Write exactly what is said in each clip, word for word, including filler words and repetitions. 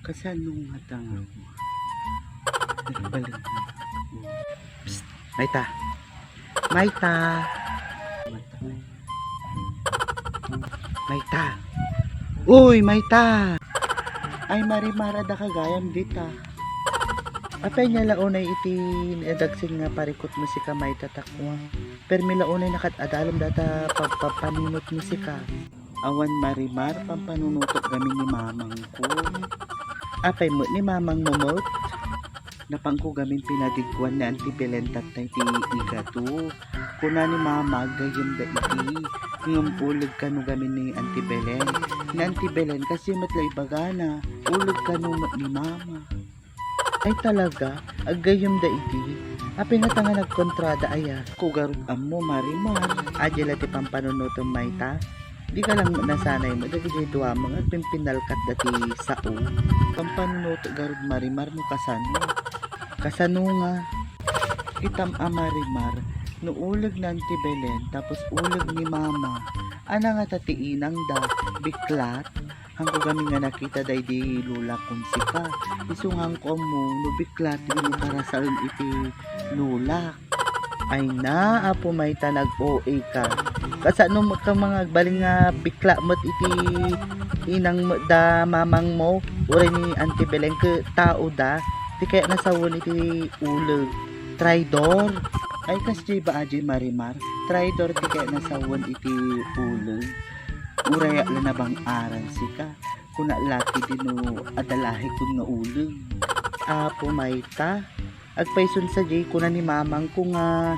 Kasano nga tanga mo? Balik mo. Psst! Mayta! Mayta! Mayta! Uy, Mayta! Ay, Marimar, adda ka gayam dita. Apay nga la unay iti nadagsen nga parikutmo sika, Mayta, takua? Permi la unay nakat-adalem data pagpapanunotmo sika. Awan, Marimar, pampanunotok gamin ni mamangko. Apay met ni mamangmo met? Napanko gamin pinadiguan ni Auntie Belen tatta iti igato. Kuna ni Mama, gayyemda idi. Ngem uleg kano gamin ni Auntie Belen. Ni Auntie Belen, kastoy met la ibagana, uleg kano met ni Mama. Ay talaga, aggayyemda idi. Apay ngata nga nagkontrada aya? Ko garud ammo, Marimar. Adi la ti pampanunotem, Mayta. Dika lang nasanay met dagiti duamang agpinpinalkat dati sao. Pampanunotek garud, Marimar, no kasano. Kasano nga? Kitam a, Marimar, no uleg ni Auntie Belen tapos uleg ni Mama, ania ngata ti inangda? Biklat? Hanko gamin nga nakita daydi lolak ken sika. Isu nga hanko ammo no biklat ti inukarasaen iti lolak. Ay na, Apo Mayta, nag-O A ka. Kasano met ka nga agbalin nga bikla met iti inang met da mamangmo, uray ni Auntie Belen ket tao da, ti kayatna sawen iti uleg. Traidor. Ay, kasdiay ba, adi, Marimar? Traidor ti kayatna sawen iti uleg. Uray la nabang-aran sika. Kuna la ketdi no adda lahikon nga uleg. Apo Mayta, agpayson sadiay kuna ni mamangko nga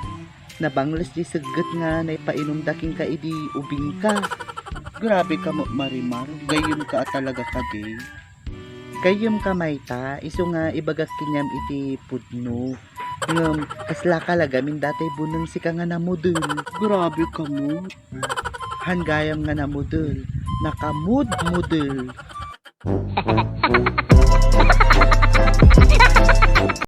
nabangles di segget nga naipainumda kenka idi ubingka. Grabe ka met, Marimar, gayyemka a talaga kadi. Gayyemka, Mayta, isu nga ibagak kaniam iti pudno. Ngem, kaslaka la gamin datay buneng sika nga namudel. Grabe ka met. Han gayam nga namudel, nakamudmudel.